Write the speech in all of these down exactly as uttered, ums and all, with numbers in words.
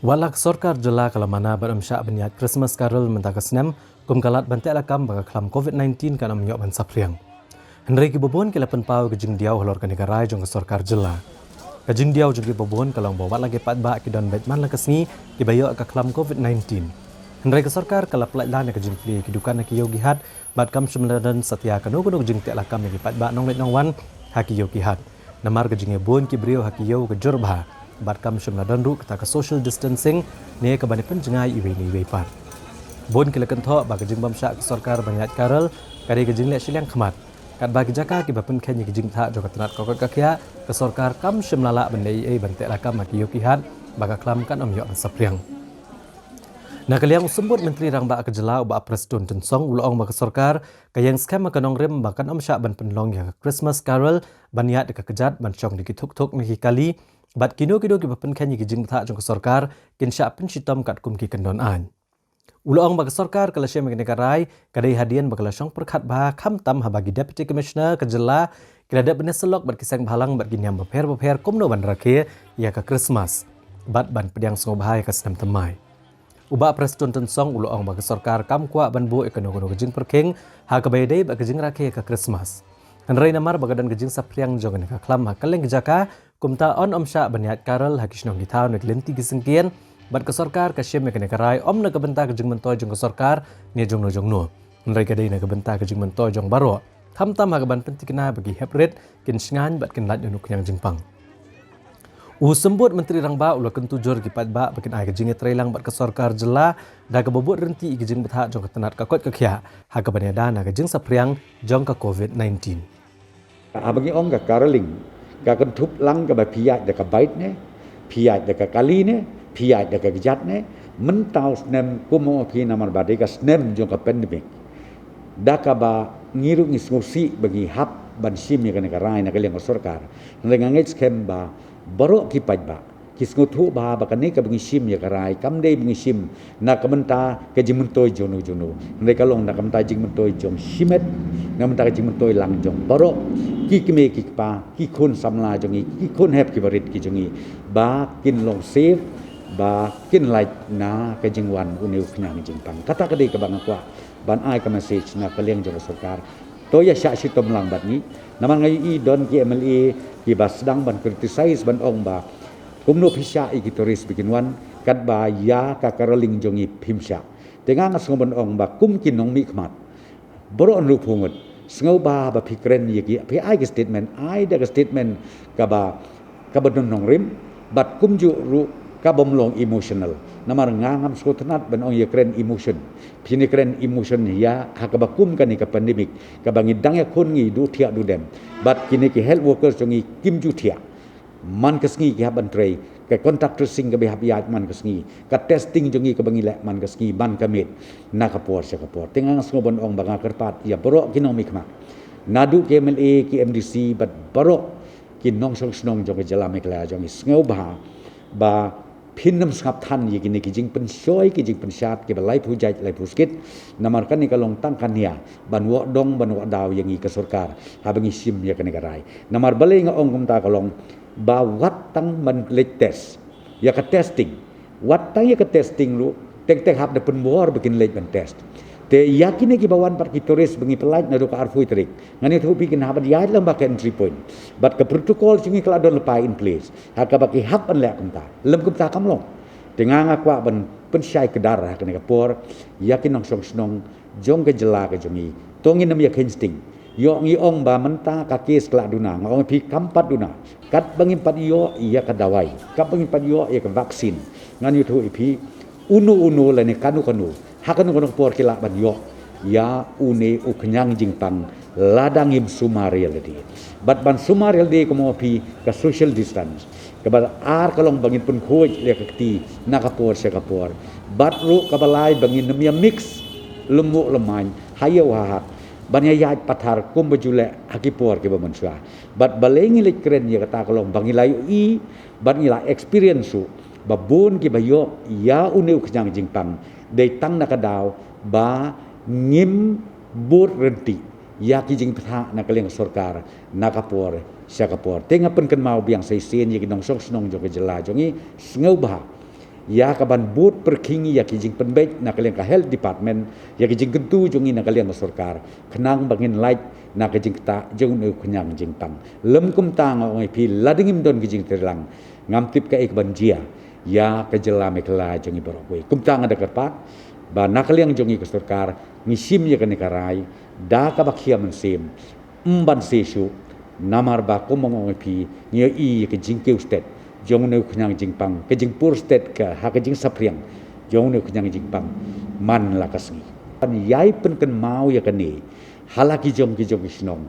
Wat la ka sorkar jylla ka la mana ban ym shah ban ïaid Christmas Carol mynta ka snem, kum ka lad ban teh lakam ba ka khlam covid nineteen kan ym ïoh ban saphriang. Hynrei kiba bun ki la pynpaw ka jingdiaw halor kane ka rai jong ka sorkar jylla. Ka jingdiaw jong kiba bun ka long ba wat la ki paidbah ki don beit man la ka sngi kiba ïoh ka khlam covid nineteen. Hynrei ka sorkar ka la pyllait lang ïa ka jingplie ki dukan ha ki ïew ki hat, bad kam shym la don satia kano kano ka jingteh lakam ïa ki paidbah nongleit nongwan ha ki ïew ki hat. Namar ka jingïabun ki briew ha ki ïew ka jur bha, bad kam shym la don ruh kata ka social distancing ne ka ban ïa pynjngai iwei na iwei pat. Bun ki la kynthoh ba ka jingbym shah ka sorkar ban ïaid Carol ka dei ka jingleh shiliang khmat. Katba ki jaka kiba pynkheiñ ïa ki jingbthah jong ka tnat ka koit ka khiah, ka sorkar kam shym la lah ban leh ei ei ban teh lakam ha ki ïew ki hat ba ka khlam kan ym ïoh ban saphriang. Na ka liang u Symbud Myntri Rangbah ka jylla u Bah Prestone Tynsong u la ong ba ka sorkar ka ïeng skhem ha ka nongrim ba kan ym shah ban pynlong ïa ka Christmas Carol ban ïaid da ka kjat ban shong da ki thuk thuk ne ki kali, bad kino kino kiba pynkheiñ ïa ki jingbthah jong ka sorkar kin shah pynshitom katkum ki kyndon aiñ. U la ong ba ka sorkar ka la shim ïa kane ka rai ka dei hadien ba ka la shong pyrkhat bha, khamtam haba ki Deputy Commissioner ka jylla ki la dep ban ïasyllok bad ki seng bhalang bad ki niam bapher bapher kumno ban rakhe ïa ka Christmas bad ban pdiang sngewbha ïa ka snem thymmai. U Bah Prestone Tynsong u la ong ba ka sorkar kam kwah ban buh ïa kano kano ka jingpyrkhing ha kaba ïadei bad ka jingrakhe ïa ka Christmas. Hynrei namar ba ka don ka jingsaphriang jong kane ka khlam ha kylleng ki jaka, kumta yn ym shah ban ïaid Carol ha ki shnong ki thaw ne ki lynti ki syngkien, bad ka sorkar ka shim ïa kane ka rai ym na ka bynta ka jingmyntoi jong ka sorkar ne jongno jongno, hynrei ka dei na ka bynta ka jingmyntoi jong baroh, khamtam ha ka ban pynthikna ba ki hep rit, kin shngaiñ bad kin lait ïa u khñiang jingpang. U Symbud Myntri Rangbah u la kyntu jur ïa ki paidbah ba kin ai ka jingïatreilang bad ka sorkar jylla da kaba bud rynti ïa ki jingbthah jong ka tnat ka koit ka khiah ha kaba ïada na ka jingsaphriang jong ka covid nineteen. Haba ngi ong ka caroling, ka kynthup lang kaba phi ïaid da ka bike ne, phi ïaid da ka kali ne, phi ïaid da ka kjat ne, mynta u snem kum u ong phi namar ba dei ka snem jong ka pandemic. Da kaba ngi ruh ngi sngewsih ba ngi hap ban shim ïa kane ka rai na ka liang ka sorkar. Hynrei nga ngeit skhem ba baroh ki paidbah ki sngewthuh bha ba kane kaba ngi shim ïa ka rai kam dei ba ngi shim na ka bynta ka jingmyntoi jongno jongno, hynrei ka long na ka bynta jingmyntoi jong shimet, na ka bynta ka jingmyntoi lang jong baroh ki kmie ki kpa, ki khun samla jong ngi, ki khun hep kiba rit ki jong ngi, ba kin long safe, ba kin lait na ka jingwan une u khñiang jingpang. Kata ka dei kaba nga kwah ban ai ka message na ka liang jong ka sorkar. To ïa shah shitom lang bad ngi. Namar nga ïohi don ki M L A kiba sdang ban criticize ban ong ba kumno phi shah ïa ki tourist ba kin wan, katba ïa ka caroling jong ngi phim shah. Te nga nga sngew ban ong ba kum ki nongmihkhmat, baroh hynriewphew ngut, sngewbha ba phi kren ïa ki, phi ai ki statement, ai da ka statement kaba kaba don nongrim, bad kumjuh ruh kabym long emotional. Namar nga ngam sngewtynnat ban ong ïa kren emotion. Phin ïa kren emotion ïa ha kaba kum kane ka pandemic, kaba ngi dang ïakhun, ngi duh thiah duh dem. Bad kine ki health workers jong ngi kim ju thiah. Man ka sngi ki hap ban trei, ka contact tracing kaba hap ïaid man ka sngi, ka testing jong ngi kaba ngi leh man ka sngi, man ka miet, na ka por sha ka por. Te nga sngew ban ong ba nga kyrpad ïa baroh ki nongmihkhmat, naduh ki M L A, ki M D C bad baroh ki nongshong shnong jong ka jylla Meghalaya jong ngi, sngewbha ba phin ym sngap than ïa kine ki jingpynshoi ki jingpynshad kiba laiphew jait laiphew skit. Namar kane ka long tang ka nia ban wad dong ban wad daw ïa ngi ka sorkar haba ngi shim ïa kane ka rai. Namar balei nga ong kumta ka long ba wat tang ban leit test, ïa ka testing, wat tang ïa ka testing ruh, tek tek hap da pynbor ba kin leit ban test. Te ïa kine kiba wan pat ki tourist ba ngi pynlait naduh ka arphew tarik, ngan ïathuh phi kin hap ban ïaid lang bad ka entry point, bad ka protocol jong ngi ka la don lypa in place, ha kaba ki hap ban leh kumta. Lym kumta kam long. Te nga nga kwah ban pynshai kdar ha kane ka por ïa ki nongshong shnong jong ka jylla ka jong ngi. To ngin ym ïa kheiñ sting. Ïoh ngi ong ba mynta ka case ka la duna, nga ong ïa phi kam pat duna. Katba ngim pat ïoh ïa ka dawai, katba ngim pat ïoh ïa ka vaccine, ngan ïathuh ïa phi, uno uno lane kano kano, ha kano kano ka por ki lah ban ïoh ïa une u khñiang jingpang lada ngim sumar ïalade. Bad ban sumar ïalade, kumno phi, ka social distance. Kaba ar ka long ba ngin pynkhuid ïa ka kti na ka por sha ka por. Bad ruh kaba lai ba ngin ym ïa mix lymmuh lymmaiñ ha ïew ha hat ban ïa ïaid pathar kumba ju leh ha ki por kiba mynshuwa. Bad balei ngi leit kren ïa kata ka long ba ngi la ïohi bad ngi la experience ruh ba bun kiba ïoh ïa une u khñiang jingpang dei tang na ka daw ba ngim bud rynti ïa ki jingbthah na ka liang sorkar na ka por sha ka por. Te nga pynkynmaw biang sa shisien ïa ki nongshong shnong jong ka jylla jong ngi, sngewbha Ïa ka ban bud pyrkhing ïa ki jingpynbeit na ka liang ka health department, ïa ki jingkyntu jong ngi na ka liang ka sorkar, khnang ba ngin lait na ka jingktah jong une u khñiang jingpang. Lym kumta nga ong ïa phi, lada ngim don ki jingtreilang, ngam tip kaei ka ban jia ïa ka jylla Meghalaya jong ngi baroh kawei. Kumta nga da kyrpad ba na ka liang jong ngi ka sorkar, ngi shim ïa kane ka rai da kaba khia mynsiem, ym ban siew shuh. Namar ba kum nga ong ïa phi, ngi ïohi ïa ka jingkiew stet jong une u khñiang jingpang, ka jingpur stet ka ha ka jingsaphriang jong une u khñiang jingpang man la ka sngi. Ban ïai pynkynmaw ïa kane ha la ki jong ki jong ki shnong,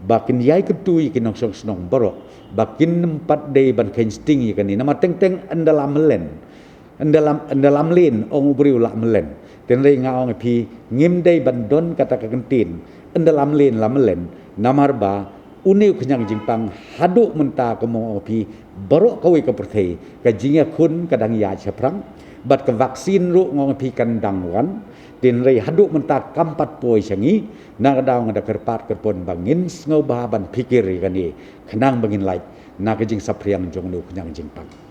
ba kin ïai kyntu ïa ki nongshong shnong baroh ba kin ym pat dei ban kheiñ sting ïa kane. Namar teng teng ynda la mlien, ynda la, ynda la mlien, ong u briew la mlien. Hynrei nga ong ïa phi, ngim dei ban don kata ka kyntien ynda la mlien, la mlien. Namar ba une u khñiang jingpang, haduh mynta, kum nga ong ïa phi, baroh kawei ka pyrthei, ka jingïakhun ka dang ïaid shaphrang, bad ka vaksin ruh nga ong ïa phi kan dang wan. Hynrei haduh mynta kam pat poi sha ngi. Na kata nga da kyrpad kyrpon ba ngin sngewbha ban phikir ïa kane, khnang ba ngin lait na ka jingsaphriang jong une u khñiang jingpang.